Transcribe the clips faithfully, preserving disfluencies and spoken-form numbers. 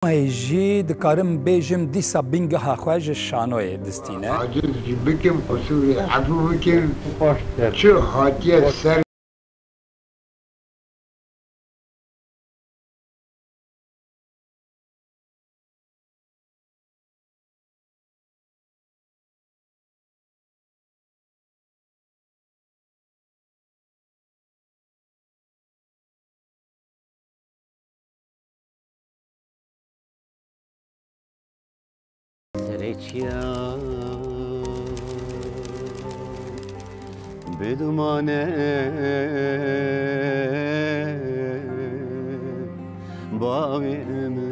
Hê jî dikarim bêjim dîsa bingeha xwe ji şanoyê distîne. Aciz jî bikim, qusûrê efû bikin. Çi hatiye ser Serê çiya bi dumane bavê min.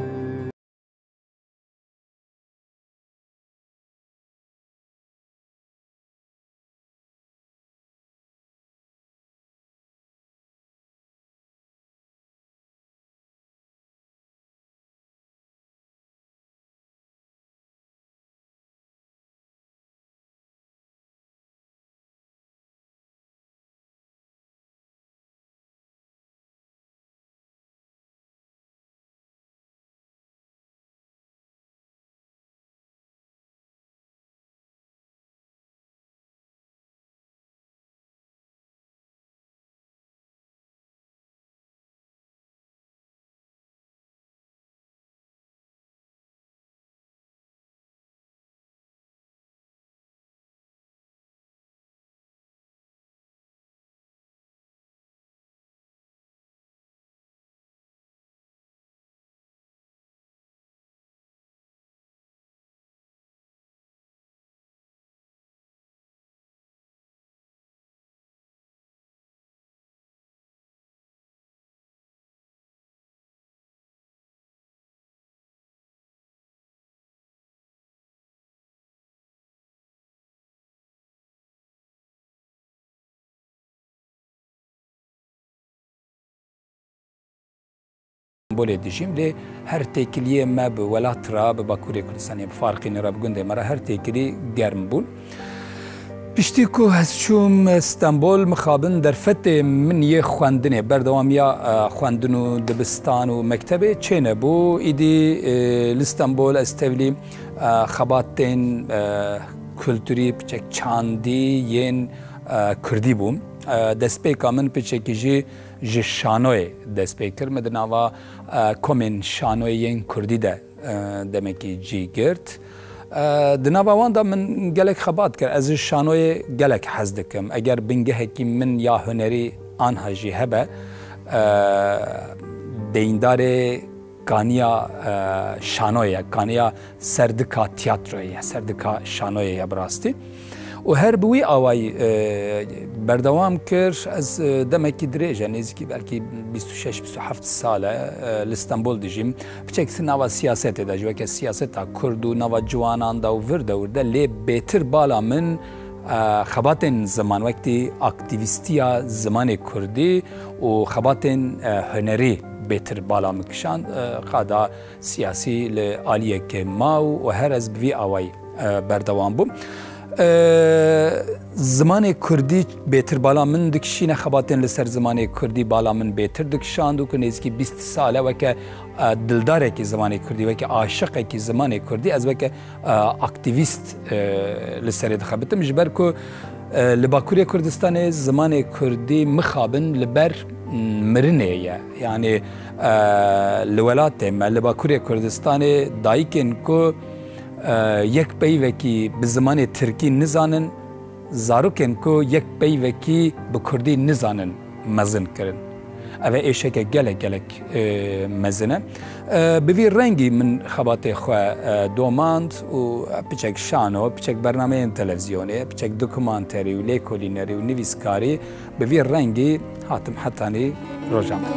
Sembolê dijîm, lê her têkiliyê me bi welat re, bi Bakurê Kurdistanê, bi Farqînê re, bi gundê me re her têkilî germ bûn. Piştî ku ez çûm Stenbol, mixabin derfetê min yê xwendinê, berdewamiya, e, xwendin û dibistan û mektebê çênebû. Îdî, e, li Stenbol ez tevlî, e, xebatên, e, kulturî, piçek çandî yên, e, kurdî bûm. E, destpêka min piçekî jî ji şanoyê dest pê kir. Min di nava, e, komên şanoyê yên kurdî de, e, demekî cî girt. E, di nava wan de min gelek xebat kir. Ez ji şanoyê gelek hez dikim. Eger bingehekî min ya hunerî anha jî hebe, e, deyîndarê kaniya, e, şanoyê ye, kaniya serdika tiyatroyê ye, serdika şanoyê ye bi rastî. Û her bi wî awayî, e, berdewam kir. Ez, e, demekî dirêj e, nêzîkî belkî bîst û şeş bîst û heft sal e, e, li Stenbol dijîm. Piçek di nava siyasetê de jî, weke siyaseta kurd û nava ciwanan de û vir de wir de, lê bêtir bala min, e, xebatên ziman, wekî aktîvîstiya zimanê kurdî û xebatên, e, hunerî bêtir bala min kişand, e, qada siyasî li aliyekê ma û, û her ez bi vî awayî, e, berdewam bûm. E, zimanê kurdî bêtir bala min dikişîne, xebatên li ser zimanê kurdî bala min bêtir dikişand û ku nêzîkî bîst sal e weke, e, dildarekî zimanê kurdî, weke aşiqekî zimanê kurdî, ez weke, e, aktîvîst, e, li serê dixebitim, ji ber ku, e, li Bakurê Kurdistanê zimanê kurdî mixabin li ber, m, mirinê ye. Yanî, e, li welatê me, li Bakurê Kurdistanê dayikên ku, e, yek peyvekî bi zimanê tirkî nizanin, zarokên ku yek peyvekî bi kurdî nizanin mezin kirin. Ev e êşeke gelek, gelek, e, mezin e. E, bi vî rengî min xebatê xwe, e, domand û piçek şano, piçek bernameyên televîzyonê, piçek dokumanterî û lêkolînerî û nivîskarî, bi vî rengî hatim hetanî roja me.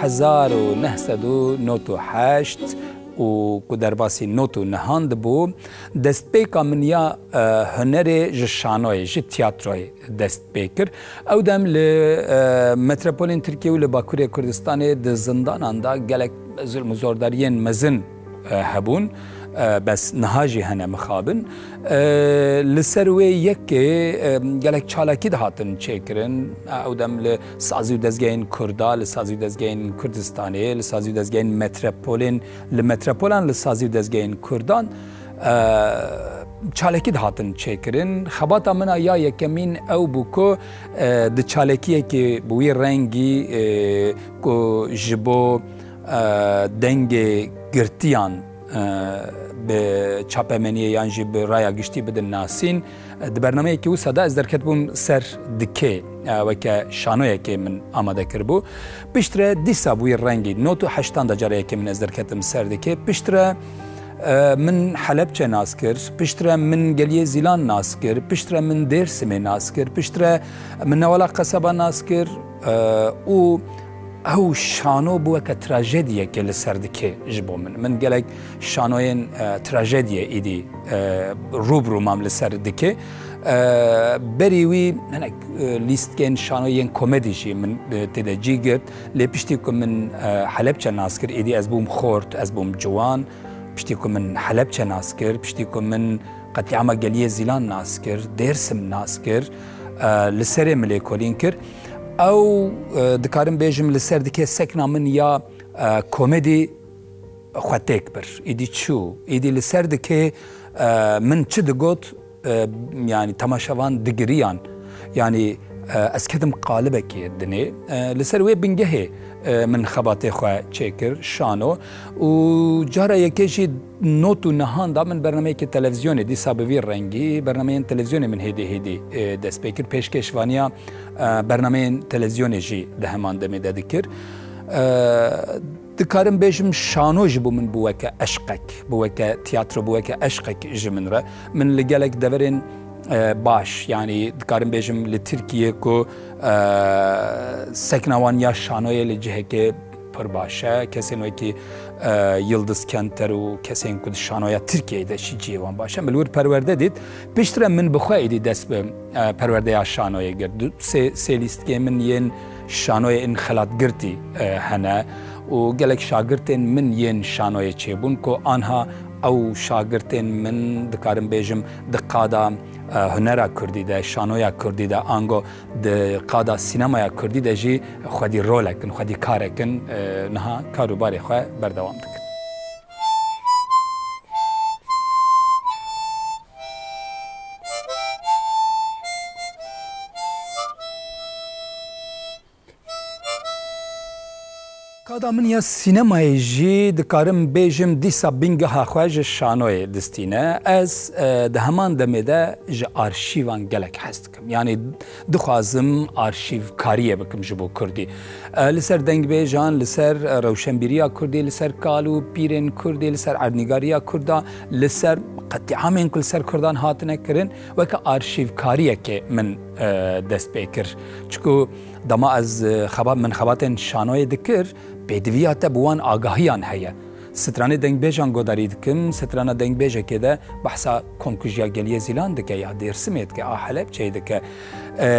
Hezar û neh sed û nod û heşt û ku derbasî nod û nehan dibû, destpêka min ya, e, hunerê ji şanoyê, ji tiyatroyê dest pê kir. Ew dem li, e, metropolên Tirkiye û li Bakurê Kurdistanê di zindanan de gelek zulm û zordariyên mezin, e, hebûn. E, bes niha jî hene mixabin. E, li ser wê yekê, e, gelek çalakî dihatin çêkirin. E, ew dem li sazî û dezgehên Kurda, li sazî û dezgehên Kurdistanê, li sazî û dezgehên metropolên, li metropolan li sazî û dezgehên Kurdan, e, çalakî dihatin çêkirin. Xebata min a ya yekemîn ew bû ku, e, di çalakiyekê bi wî rengî, e, ku ji bo, e, dengê girtiyan, e, bi çapemeniyê yan jî bi raya giştî bidin nasîn. E, di bernameyekî wisa de ez derketibûm ser dikê, e, weke şanoyekê min amade kiribû. Piştre dîsa bûyî rengî, not û heştan de careyekê min ez derketim ser dikê. Piştre, e, min Helepçe nas kir, piştre min Geliyê Zîlan nas kir, piştre min Dêrsimê nas kir, piştre min Newala Qesaba nas kir, e, û ew şano bû weke trajediyekê li ser dikê ji bo min. Min gelek şanoyên, e, trajediyê îdî, e, rû bi rû mam li ser dikê. E, berî wî hinek, e, lîstkên şanoyên komedî jî min, e, tê de cî girt. Lê piştî ku min, e, Helepçe nas kir, îdî ez bûm xort, ez bûm ciwan. Piştî ku min Helepçe nas kir, piştî ku min qetlîama Geliyê Zîlan nas kir, Dêrsim nas kir, e, li serê min lêkolîn kir. Ew, e, dikarim bêjim li ser dikê sekna min ya, e, komedî xwe têk bir. Îdî çû, îdî li ser dikê, e, min çi digot, e, yanî temaşevan digiriyan. Yanî, e, ez ketim qalibekê dinê. E, li ser wê bingehê, e, min xebatê xwe çêkir, şano. Û cara yekê jî not û nihan da min bernameyekê televîzyonê, dîsa bi vî rengî bernameyên televîzyonê min hêdî hêdî, e, dest pê kir. Pêşkêşvaniya, e, bernameyên televîzyonê jî di heman demê de dikir. E, Dikarim bêjim şano ji bo min bû weke eşqek, bû weke tiyatro, bû weke eşqek ji min re. Min li gelek deverên, e, baş, yanî dikarim bêjim li Tirkiyê ku, e, sekna wan ya şanoyê li cihekê pir baş e. Kesên wekî, e, Yildiz Kenter û kesên ku di şanoya Tirkiyeyê de jî cihê wan baş e. Min li wir perwerde dît. Piştre min bi xwe êdî dest bi, e, perwerdeya şanoyê girt. Du, sê, sê lîstikê min yên şanoyê in xelatgirtî, e, hene û gelek şagirtên min yên şanoyê çêbûn ku anha ew şagirtên min, dikarim bêjim, di qada, e, hunera kurdî de, şanoya kurdî de, ango di qada sînemaya kurdî de jî xwedî rolek in, xwedî karek in, e, niha kar û barê xwe berdewam dikin. Qada min ya sînemayê jî, dikarim bêjim, dîsa bingeha xwe ji şanoyê distîne. Ez, e, di heman demê de ji arşîvan gelek hez dikim. Yanî dixwazim arşîvkariyê bikim ji bo kurdî. E, li ser dengbêjan, li ser, e, rewşenbîriya kurdî, li ser kal û pîrên kurdî, li ser erdnîgariya kurda, li ser qetlîamên ku li ser kurdan hatine kirin, weke arşîvkariyekê min, e, dest pê kir. Çiku dema ez, e, xeba-, min xebatên şanoyê dikir, pêdiviya te bi wan agahiyan heye. Stranê dengbêjan godarî dikim, strana dengbêjekê de behsa komkujiya Geliyê Zîlan dike ya Dêrsimê dike, a Helepçeyê dike. E,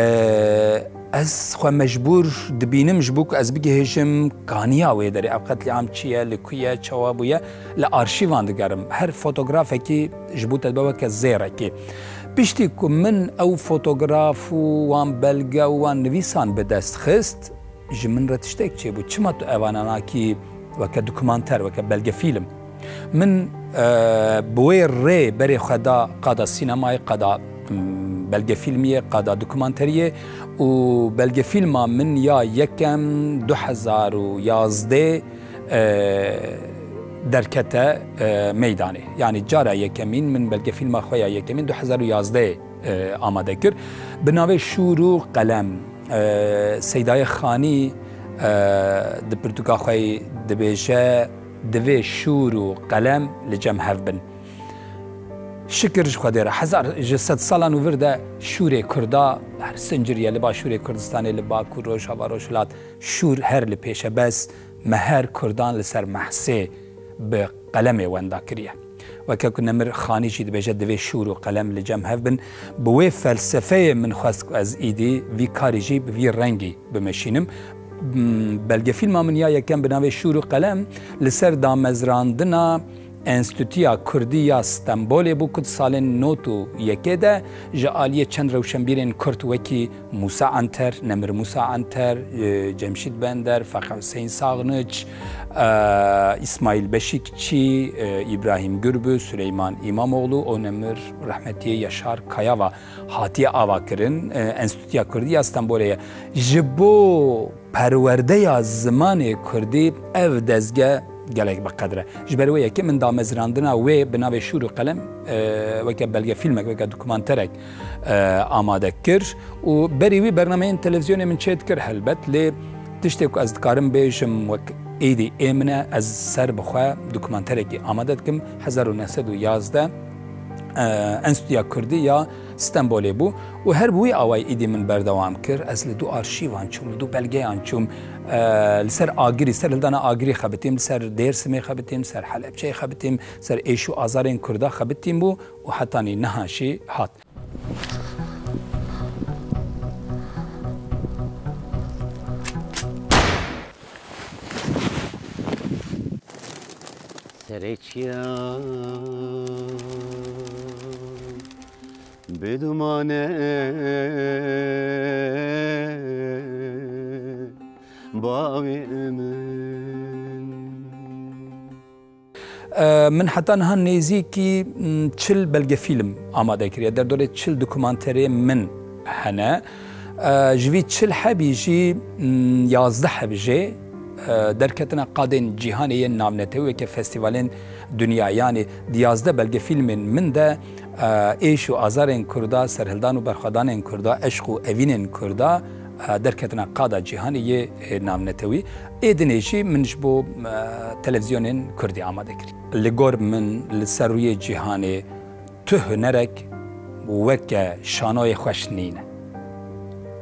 ez xwe mecbûr dibînim ji bo ku ez bigihêjim kaniya wê derê. Ev qetlîam çi ye, li ku ye, çawa bûye? Li arşîvan digerim. Her fotografekî ji bo te dibe weke zêrekî. Piştî ku min ew fotograf û wan belge û wan nivîsan bi dest xist, ji min re tiştek çêbû. Çima tu evana nakî weke dokumanter, weke belgefîlm? Min, e, bi wê rê berê xwe da qada sînemayê, qada, mm, belgefîlmiyê, qada dokumanteriyê û belgefîlma min ya yekem du hezar û yazdeh, e, derkete, e, meydanê. Yanî cara yekemîn min belgefîlma xwe ya yekemîn du hezar û yazdeh, e, amade kir. Bi navê Şûr û Qelem, e, Seydayê Xanî, e, di pirtûka xwe yî dibêje, divê şûr û qelem li cem hev bin. Şikir ji Xwedê re, hezar ji sedsalan û vir de şûrê Kurda her sinciriye, li Başûrê Kurdistanê, li Bakur, Rojava, Rojhilat, şûr her li pêş e, bes me her Kurdan li ser mehsê bi qelemê wenda kiriye. Weke ku Nemir Xanî jî dibêje, divê şûr û qelem li cem hev bin. Bi wê felsefeyê min xwest ku ez îdî vî karî jî bi vî rengî bimeşînim. M, belgefîlma min ya yekem bi navê Şûr û Qelem li ser damezrandina Enstîtuya Kurdî ya Stenbolê bû ku di salên nod û yekê de ji aliyê çend rewşenbîrên Kurd wekî Mûsa Anter, Nemir Mûsa Anter, e, Cemşîd Bender, Feqî Huseyîn Saxniç, e, Îsmaîl Beşîkçî, e, Îbrahîm Gürbüz, Süleyman Îmamoğlu û Nemir rehmetiyê Yaşar Kayava hatiye avakirin. E, Enstîtuya Kurdî ya Stenbolê ye. Ji bo perwerdeya zimanê kurdî ev dezge gelek bi qedr e. Ji ber wê yekê min damezrandina wê bi navê Şûr û Qelem, e, weke belgefîlmek, weke dokumanterek, e, amade kir û berî wî bernameyên televîzyonê min çêdikir helbet, lê tiştê ku ez dikarim bêjim wek êdî ê min e, ez ser bi xwe dokumanterekî amade dikim. Hezar û neh sed û yazdeh, e, Enstîtuya Kurdî ya Stenbolê bû û her bi wî awayî îdî min berdewam kir. Ez li du arşîvan çûm, li du belgeyan çûm. E, li ser Agirî, ser hildana Agirî xebitîm, li ser Dêrsimê xebitîm, li ser Helebçeyê xebitîm, li ser êş û azarên Kurda xebitîm bû û hetanî niha jî hat. Serê çiya bi dumane bavê min. E, min heta niha nêzîkî, m, çil belgefîlm amade kiriye. Derdorê çil dokumanterê min hene. E, ji vî çil hebî jî, m, yazdeh heb jê, e, derketina qadên cîhanê yên navnetewî weke festîvalên dinya. Yanî di yazdeh belgefîlmên min de, e, êş û azarên Kurda, serhildan û berxwedanên Kurda, eşq û evînên Kurda, e, derketina qada cîhanê yê, e, navnetewî. Ê dinê jî min ji bo, e, televîzyonên Kurdî amade kir. Li gor min li ser rûyê cîhanê tu hunerek weke şanoyê xweş nîne.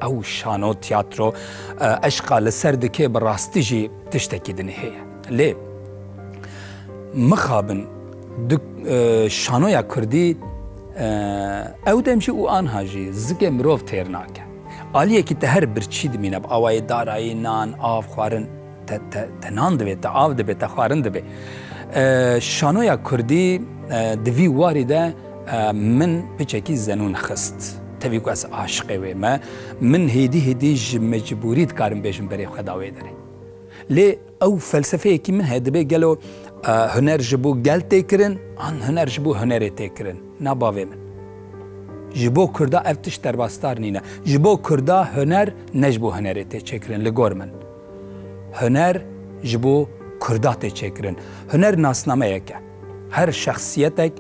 Ew şano, tiyatro, e, eşqa li ser dikê bi rastî jî tiştekî din heye. Lê mixabin du, e, şanoya Kurdî, e, ew dem jî û anha jî zikê mirov têr nake. Aliyekî te her birçî dimîne, bi awayê darayî, nan, av, xwarin, te, te, te nan divê, te av dibê, te xwarin dibê. E, şanoya Kurdî, e, di vî warî de, e, min piçekî zenûn xist. Tevî ku ez aşiqê wê me, min hêdî hêdî ji mecbûrî dikarim bêjim berê xwe da wê derê. Lê ew felsefeyekî min heye, dibê gelo, e, huner ji bo gel tê kirin, an huner ji bo hunerê tê kirin? Na bavê min. Ji bo Kurda ev tişt derbasdar nîne. Ji bo Kurda huner ne ji bo hunerê tê çêkirin, li gor min. Huner ji bo Kurda tê çêkirin. Huner nasnameyek e. Her şexsiyetek,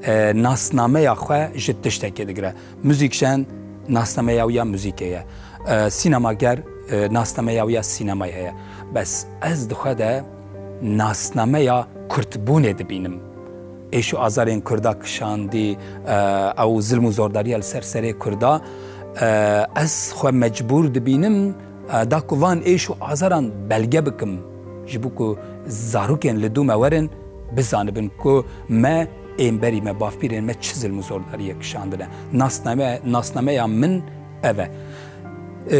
e, nasnameya xwe ji tiştekê digire. Muzîkjen nasnameya wî ya muzîkê ye. E, sînemager, e, nasnameya wî ya sînemayê heye. Bes ez di xwe de nasnameya Kurdbûnê dibînim. Êş û azarên Kurda kişandî, e, ew zilm û zordariya li ser serê Kurda, e, ez xwe mecbûr dibînim, e, da ku van êş û azaran belge bikim, ji bo ku zarokên li dû me werin, bizanibin ku me ên berî me, bavpîrên me çi zilm û zordariyê kişandine. Nasname, nasnameya min ev e. E,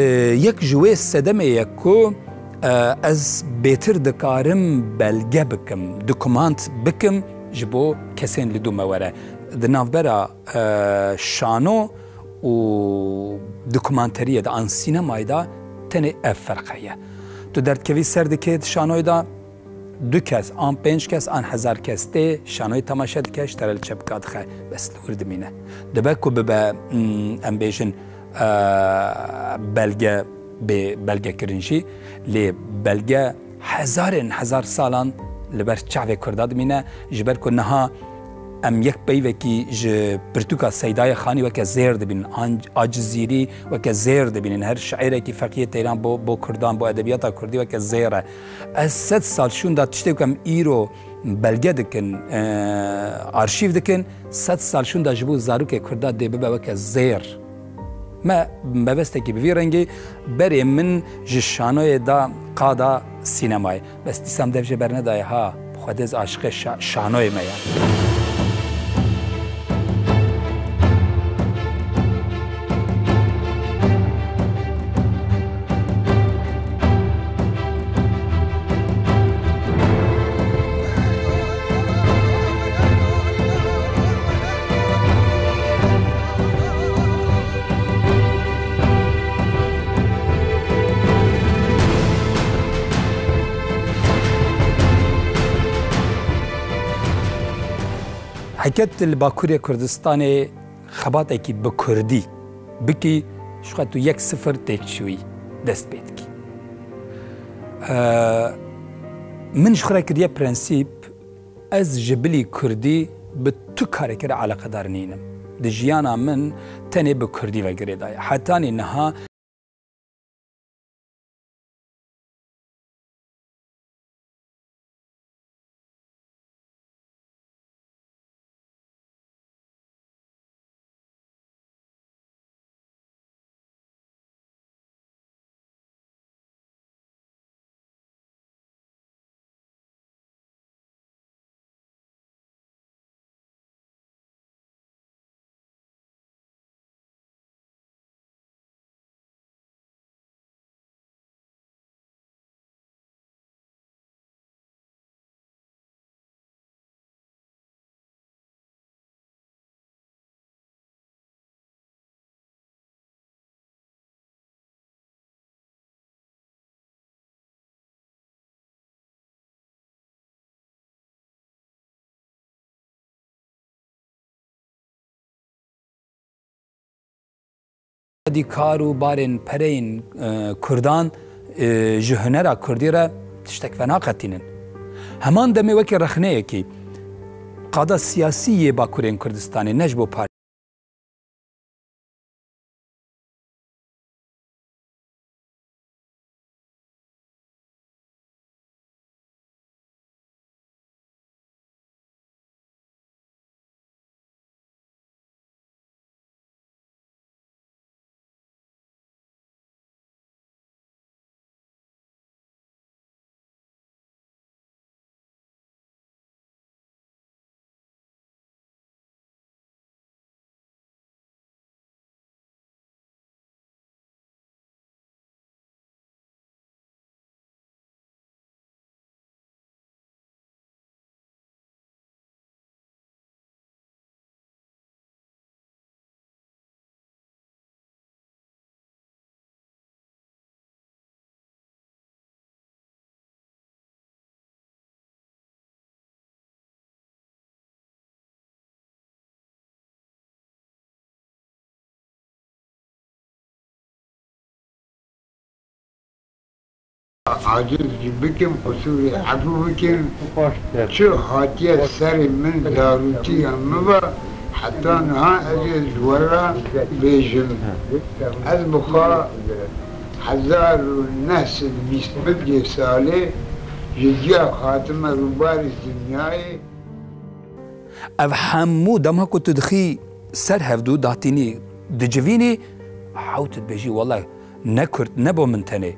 yek ji wê sedemê ye ku, e, ez bêtir dikarim belge bikim, dokumant bikim ji bo kesên li dû me were. Di navbera, e, şano û dokumanteriyê de an sînemayê de tenê ev ferq heye. Tu derdikevî ser dikê di şanoyê de, du kes, an pênc kes, an hezar kes tê şanoyê temaşe dike, ji te re li çepika dixe, bes li wir dimîne. Dibe ku bibe, mm, em bêjin, e, belge, bê belgekirin jî, lê belge hezarên hezar salan li ber çavê Kurda dimîne, ji ber ku niha em yek peyvekî ji pirtûka Seydayê Xanî weke zêr dibînin, an-, acizîrî weke zêr dibînin, her şiîrekî Feqiyê Teyran bo, bo Kurdan, bo edebiyata Kurdî weke zêr e. Ez sed sal şûnda tiştê ku em îro belge dikin, e, arşîv dikin, sed sal şûnda ji bo zarokê Kurda dê bibe weke zêr. Me mebestekî bi vî rengî berê min ji şanoyê da qada sînemayê. Bes dîsa min dev jê bernedaye ha, bi Xwedê ez aşiqê şa-, şanoyê me ye. Ket li Bakurê Kurdistanê xebatekî bi kurdî bikî, ji xwe tu yek sifir têkçûyî dest pê dikî. Eee, min ji xwe re kiriye prensîp, ez ji bilî kurdî bi tu karekê re eleqedar nînim. Di jiyana min tenê bi kurdî ve girêdaye. Hetanî niha Xwedî kar û barên pereyên, e, kurdan, e, ji hunera kurdî re tiştek venaqetînin. Heman demê wekî rexneyekî qada siyasî yê Bakurên Kurdistanê ne ji bo par- Aciz jî bikim, qusûrê efû bikin. Çi hatiye serê min zarûtiya min ve, heta niha ez ê ji we re bêjim. Ez bi xwe hezar û neh sed bîst pêncê salê ji ciya hatime rûbarê dinyayê. Ev hemû dema ku tu dixî ser hevdû datînî dicivînî, hewt dibêjî, wele ne Kurd, ne bo min tenê.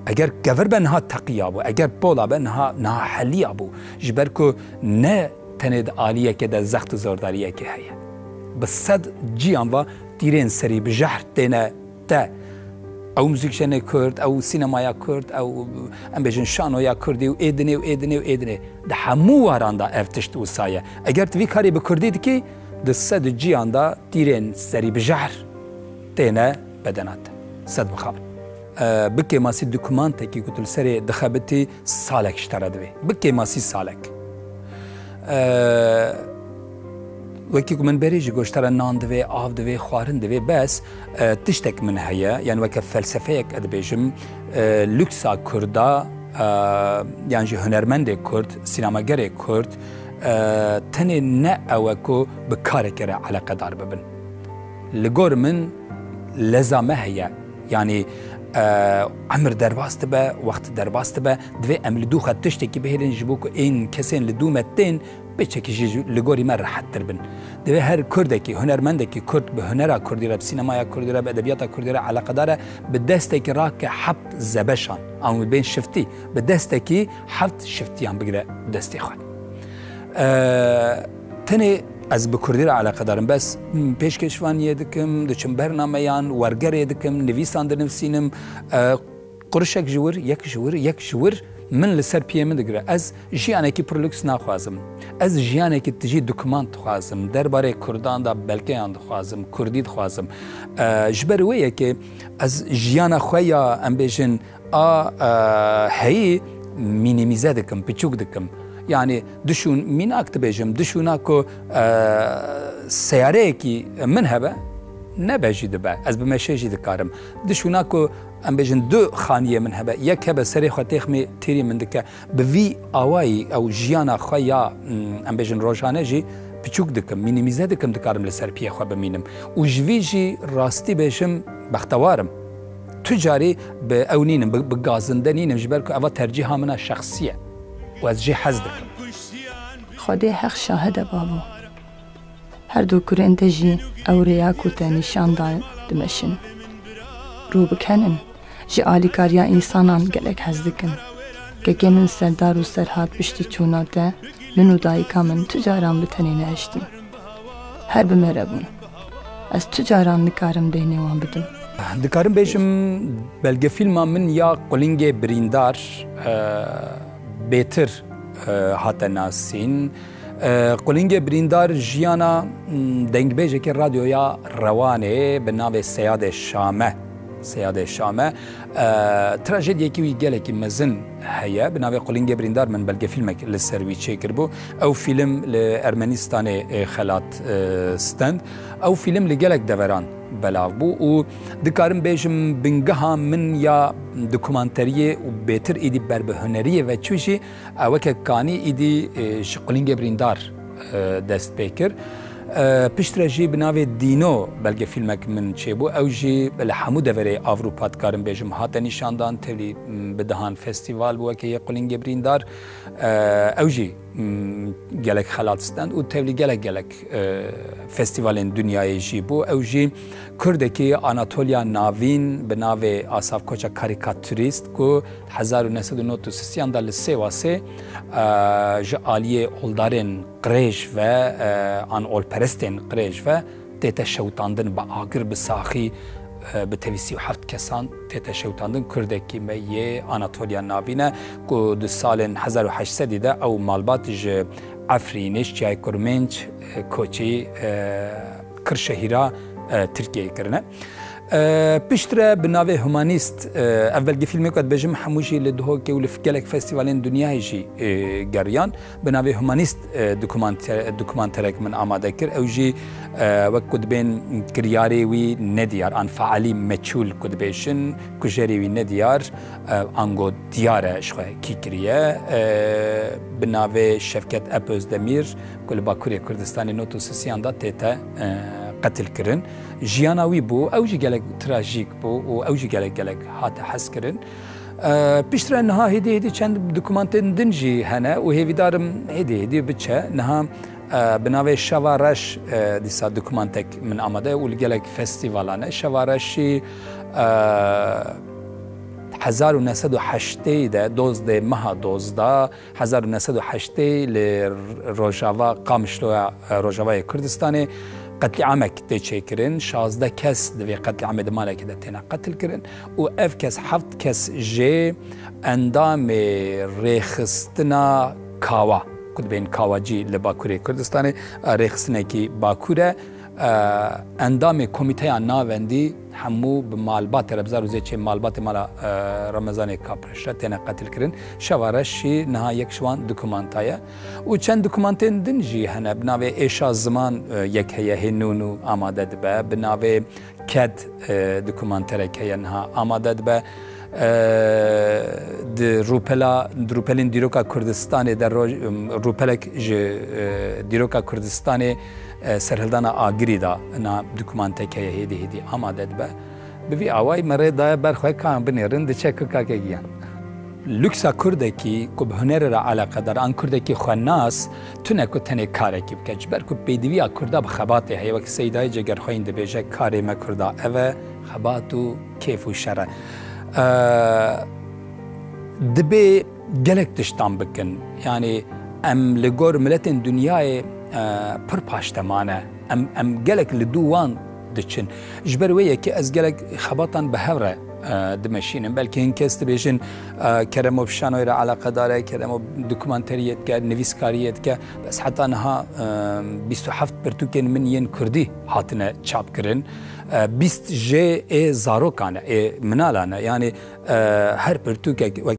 Eger kevir be niha teqiya bû, eger pola be niha, niha heliya bû. Ji ber ku ne tenê di aliyekê de zext û zordariyekê heye. Bi sed ciyan va tîrên serî bi jehr têne te. Ew muzîkjenê Kurd, ew sînemaya Kurd, ew, em bêjin, şanoya Kurdî û ê dinê û ê dinê û ê dinê. Di hemû waran de ev tişt wisa ye. Eger tu vî karî bi Kurdî dikî, di sed ciyan de tîrên serî bi jehr têne bedena te. Sed mixabin. E, bi kêmasî dokumantekî ku tu li serê dixebitî salek ji te re divê. Bi kêmasî salek. E, wekî ku min berê jî got, ji te re nan divê, av divê, xwarin divê, bes, e, tiştek min heye, yani weke felsefeyek ez dibêjim, e, luksa Kurda, e, yan jî hunermendê Kurd, sînemagerê Kurd, e, tenê ne ew e ku bi karekê re eleqedar bibin. Li gor min leza me heye. Yanî, e, emir derbas dibe, wext derbas dibe, divê em li dû xwe tiştekî bihêlin ji bo ku ên kesên li dû me tên pêçekî jî li gorî me rehettir bin. Divê her Kurdekî, hunermendekî Kurd bi hunera Kurdî re, bi sînemaya Kurdî re, bi edebiyata Kurdî re eleqedar e, bi destekî rake heft zebeşan, an wî bên şiftî, bi destekî heft şiftiyan bigire destê xwe. E, tenê ez bi Kurdî re eleqedar im, bes, m, pêşkêşvaniyê dikim, diçim bernameyan, wergerê dikim, nivîsan dinivîsînim, e, qurişek ji wir, yek ji wir, yek ji wir min li ser piyê min digire. Ez jiyanekî pir lûks naxwazim. Ez jiyanekî tijî dokument dixwazim. Derbarê Kurdan de belgeyan dixwazim, Kurdî dixwazim. E, ji ber wê yekê ez jiyana xwe ya, em bêjin, a, e, heyî mînîmîze dikim, piçûk dikim. Yani dişûn, mînak dibêjim, dişûna ku, e, seyareyekî min hebe, nebe jî dibe. Ez bi meşê jî dikarim. Dişûna ku em bêjin du xaniyê min hebe, yek hebe serê xwe têxmê têrî min dike. Bi vî awayî ew jiyana xwe ya, mm, em bêjin rojane jî piçûk dikim, mînîmîze dikim, dikarim li ser piyê xwe bimînim. Û ji vî jî rastî bêjim bextewar im. Tu carî bi ew nînim, bi, bi gazinde nînim, ji ber ku eva tercîha min a şexsî ye. Û ez jê hez dikim. Xwedê heq şahid e bavo. Her du kurên te jî ew rêya ku te nîşan da dimeşin. Rû bikenin, ji alîkariya însanan gelek hez dikin. Kekê min Serdar û Serhat piştî çûna te, min û dayika min tu caran bi tenê nehiştin. Her bi me re bûn. Ez tu caran nikarim deynê wan bidim. Dikarim bêjim, belgefîlma min ya Qulingê Birîndar, e, bêtir, e, hate nasîn. E, Qulingê Birîndar jiyana, m, dengbêjekê radyoya Rewanê bi navê Seyadê Şame. Seyadê Şame. E, trajediyekî wî gelekî mezin heye. Bi navê Qulingê Birîndar min belgefîlmek li ser wî çêkiribû. Ew fîlm li Ermenîstanê, e, xelat, e, stend. Ew fîlm li gelek deveran belav bû û dikarim bêjim bingeha min ya dokumanteriyê û bêtir êdî ber bi huneriyê ve çû jî, e, weke kanî êdî, e, ji Qulingê Birîndar, e, dest pê kir. E, piştre jî bi navê Dîno belgefîlmek min çêbû. Ew jî li hemû deverê Ewropa dikarim bêjim hate nîşandan, tevlî, m, bi dehan festîval bû weke yê Qulingê Birîndar. E, ew jî, m, gelek xelat stend û tevlî gelek gelek, e, festîvalên dinyayê jî bû. Ew jî Kurdekî Anatoliya Navîn bi navê Asaf Koça karîkaturîst ku hezar û neh sed û nod û sisiyan de li Sêwasê, e, ji aliyê oldarên qirêj ve, e, an olperestên qirêj ve tête şewitandin, bi agir, bi saxî, e, bi tevî sî û heft kesan tête şewitandin. Kurdekî me yê Anatoliya Navîn e ku di salên hezar û heşt sedî de ew malbat ji Efrînê, ji Çiyayê Kurmênc, e, koçî, e, Kirşehîra, e, Tirkiyeyê kirine. E, piştre bi navê Humanîst, e, ev belgefîlmê ku ez dibêjim hemû jî li Duhokê û li gelek festîvalên dinyayê jî, e, geriyan. Bi navê Humanîst, e, dokumante-, dokumanterek min amade kir. Ew jî, e, wek ku dibên kiryarê wî nediyar, an fealî meçhûl ku dibêjin, kujerê wî nediyar, e, ango diyar e ji xwe kî kiriye. E, bi navê Şevket Ep Özdemir ku li Bakurê Kurdistanê nod û sisiyan de tête, e, qetil kirin. Jiyana wî bû, ew jî gelek trajîk bû û ew jî gelek gelek hate hezkirin. E, piştre niha hêdî hêdî çend dokumantên din jî hene û hêvîdar im hêdî hêdî biçe. Niha, e, bi navê Şeva Reş, e, dîsa dokumantek min amade û li gelek festîvalan e. Şeva Reşî, e, hezar û neh sed û heştê de, dozdeh meha dozdeh, hezar û neh sed û heştê li Rojava Qamişloya, e, Rojavayê Kurdistanê qetlîamek tê çêkirin. Şazdeh kes di vê qetlîamê di malekê de têne qetil kirin û ev kes, heft kes jê endamê rêxistina Kawa, ku dibên Kawacî li Bakurê Kurdistanê, e, rêxistinekî Bakur e, e, endamê Komîteya Navendî hemû bi malbatê re, bi zar û zêçê malbatê mala, e, Remezanê Kapreş re têne qetil kirin. Şeva Reş jî niha yek ji wan dokumanta ye. Û çend dokumantên din jî hene, bi navê Êşa Ziman, e, yek heye, hê nû nû amade dibe, bi navê Ked, e, dokumanterek heye niha amade dibe. E, di rûpela, di rûpelên dîroka Kurdistanê de roj-, rûpelek ji, e, dîroka Kurdistanê, e, serhildana Agirî de na dokumantek heye hêdî hêdî amade dibe. Bi vî awayî me rê daye ber xwe kan binêrin, diçe ku kake giyan. Luksa Kurdekî ku bi hunerê re eleqedar an Kurdekî xwenas tune ku tenê karekî bike. Ji ber ku pêdiviya Kurda bi xebatê heye, wek Seydayê Cegerxweyîn dibêje, karê me Kurda ev e, xebat û kêf û şer e. Eee, dibê gelek tiştan bikin. Yanî em li gor miletên dinyayê, eee, pir paşte mane. Em, em gelek li dû wan diçin. Ji ber wê yekê ez gelek xebatan bi hev re, eee, dimeşînim. Belkî hin kes dibêjin, eee, Keremo bi şanoyê re eleqedar e, Keremo dokumanteriyê dike, nivîskariyê dike. Bes heta niha, eee, bîst û heft pirtûkên min yên kurdî hatine çapkirin. Eee, bîst jê ê zarokan e, ê minalan e. Yanî, eee, her pirtûkek wek